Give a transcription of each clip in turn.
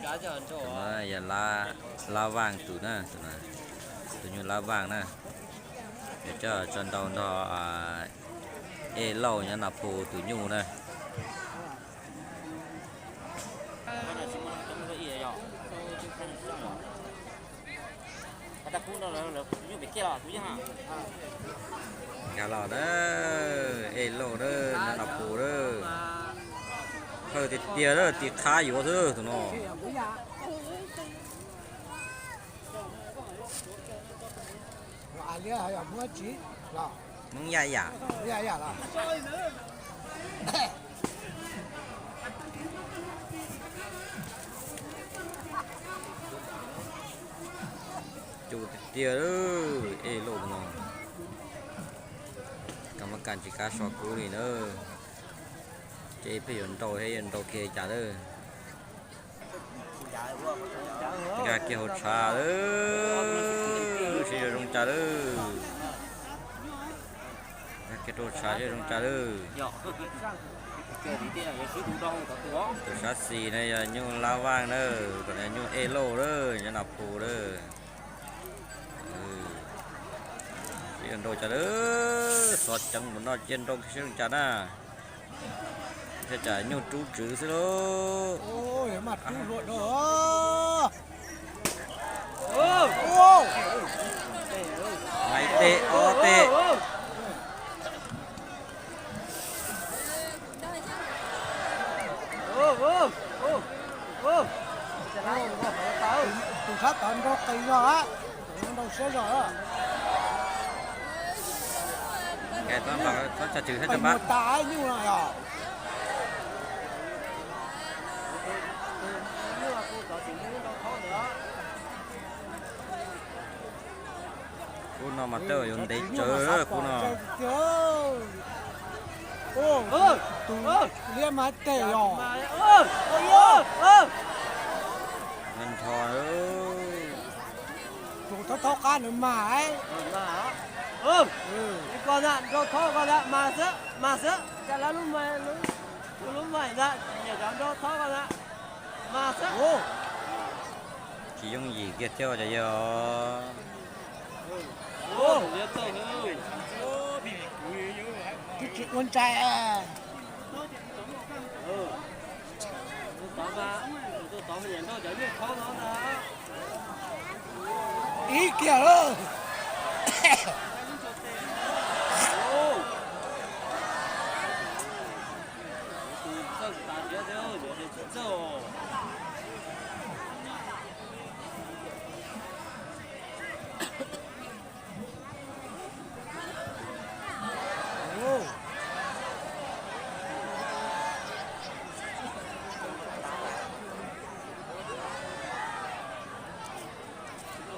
Tus no yog Lab Vaaj tus na, tus nyuj Lab Vaaj na. Yog coj tso nrau nrog Ej Lauj nyob Nas Phus tus nyuj na. Nkag los na, Ej Lauj na, nyob Nas Phus na. Hawj tiag tiag na, tiv qhab yuav xwb tus no. Hmoob Yaj Yam. Cus tiag tiag, Ej Lauj no. Kab mab kas tsis kav so kub li na. Ces pheej yuav nrau thiab yuav nrau kiag cas lawm. Nkag kiag hauv tshav lawm, seb yuav zoo cas lawm. Nkag kiag rau hauv tshav seb zoo cas lawm. Tus sab xis no yog nyuj Lab Vaaj na, tus no nyuj Ej Lauj na, nyob Nas Phus na. Seb yuav nrau cas lawm, xov ceev mus no cia nrau seb zoo cas na. Cas nyuj rub tswv xwb lauj. Hais teg ob teg. Tus sab tod nrau qis zog, nrau siab zog. Mus tas nyuj no yog. Khub no mas tej zaum yuav ntev tsawv khub no. Tus liab mas teg yog. Nrho. Tus thaub thaub qab nws mas. Koj na, nrau thaub koj na, mas xwb, mas xwb, cas lawv lub mas, lub mas na, nyiam cov nrau thaub koj na, mas xwb. Tsis yooj yim kiag thiab cov yawg. Twb tsis ua ntsais. Ib kiag lauj.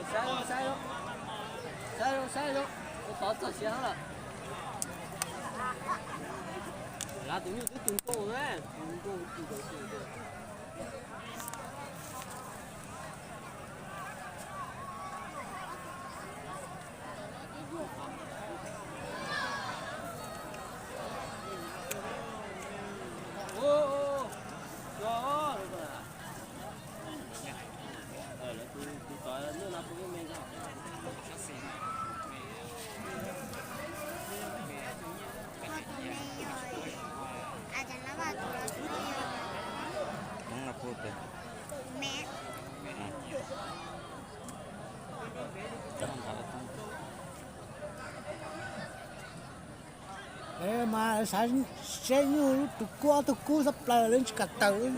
Saib, saib, saib, saib, ua tod txog siav lawm. Lav tus nyuj twb tu nkaus na, tu nkaus tu nkaus tu nkaus. Mas xav seb nyuj tus kub ob tug kub tshaj plaws lawv tsis kam tawm.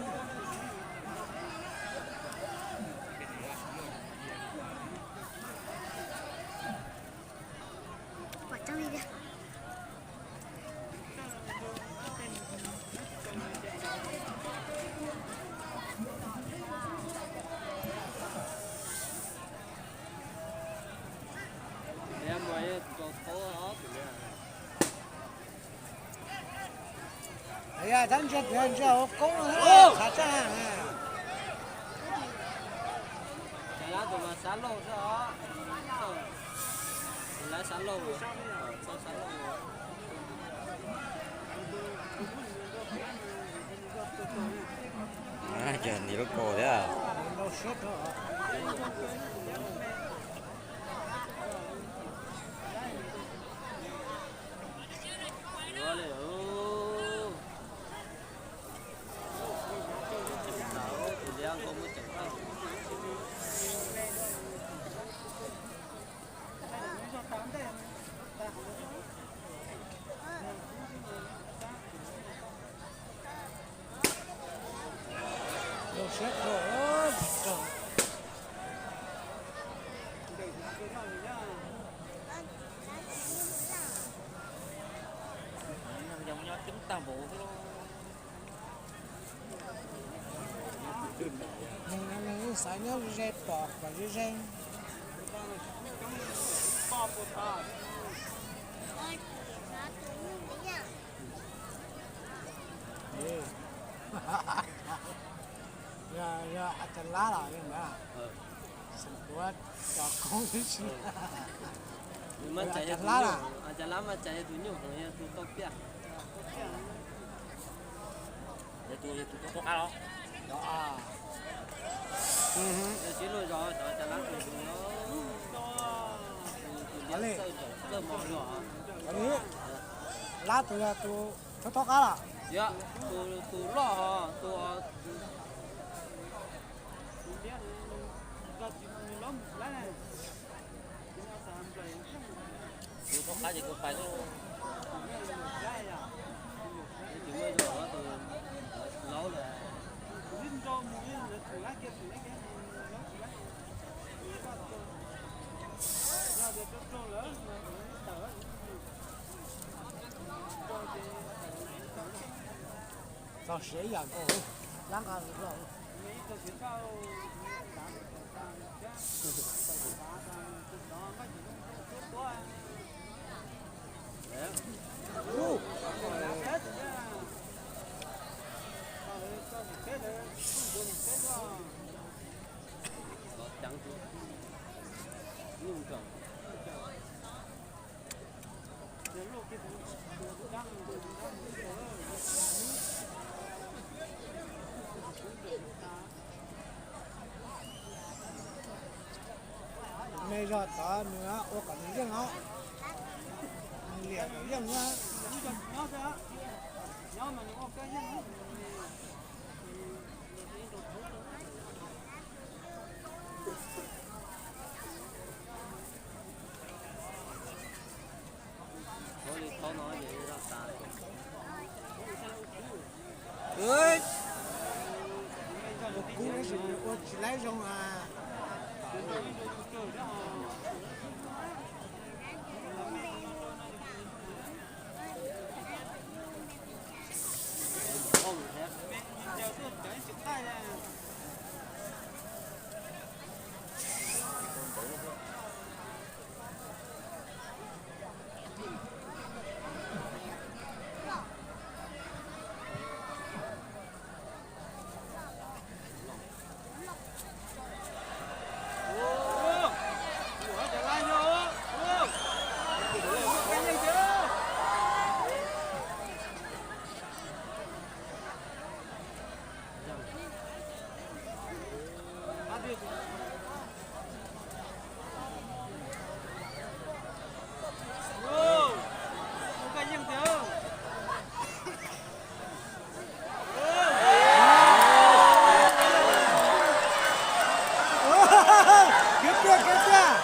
Tab ntsia tias ntsia hauv koob, xav tshaj. Cog ntim lub kaus thiab. Nyob coob tag npaum xwb lauj. Neeg no neeg yeej xav nyob ze pom kom ze ze. Yog, yog a cas lab los yog ntawd. Xeem Tuav cov koob tib si. Mas a cas lab los? A cas lab mas cas yog tus nyuj heev, yog tus tau piaj. Yog tus, yog tus tau qab los. Yog sib luag zos, a cas lab tus, tus, tus liab txawj zaum txawj mos luag. Lab tus yog tus tau qab los? Yog, tus, tus loj hos tus Tus tau qab ces kuv pais xwb. Tus muaj zog tus laub lawm. Txog siav ib yam nkaus, lab nqa los. Me zog tod nws ua kom nws yeej os, nws liam kom yeej na. Ua kub tab sis nws ua tsis laib zoo a. Kiag tiag, kiag tiag.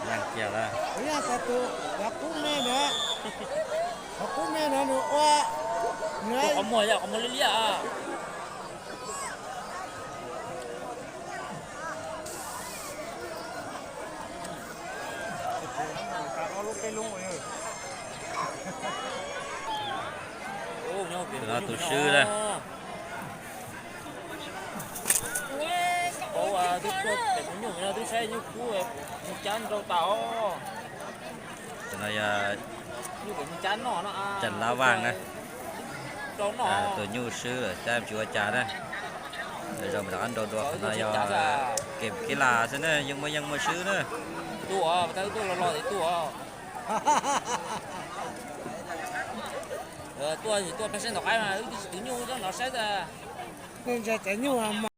Leej kiag lawm. Yog tas tus cov qub me ntawd, cov qub me ntawd nws ua, nws qhov muag yog qhov muag liab liab. Tus no tus swb na. Paub twb tuaj pem mus nyuj no twb saib nyuj kub mus cab nrau tas os. Tus no yog nyuj pem mus cab noj no. Cam Lab Vaj na. Tus nyuj swb lawm tab tsis ua cas na. Lawv zaum rov qab nrau dua qhov no yog kem kib las xwb na, yeej muaj yeej muaj swb na. Tuaj, tuaj peb saib ntaus qaib mas wb twb tsis twv nyuj, nov saib tas. Nyuj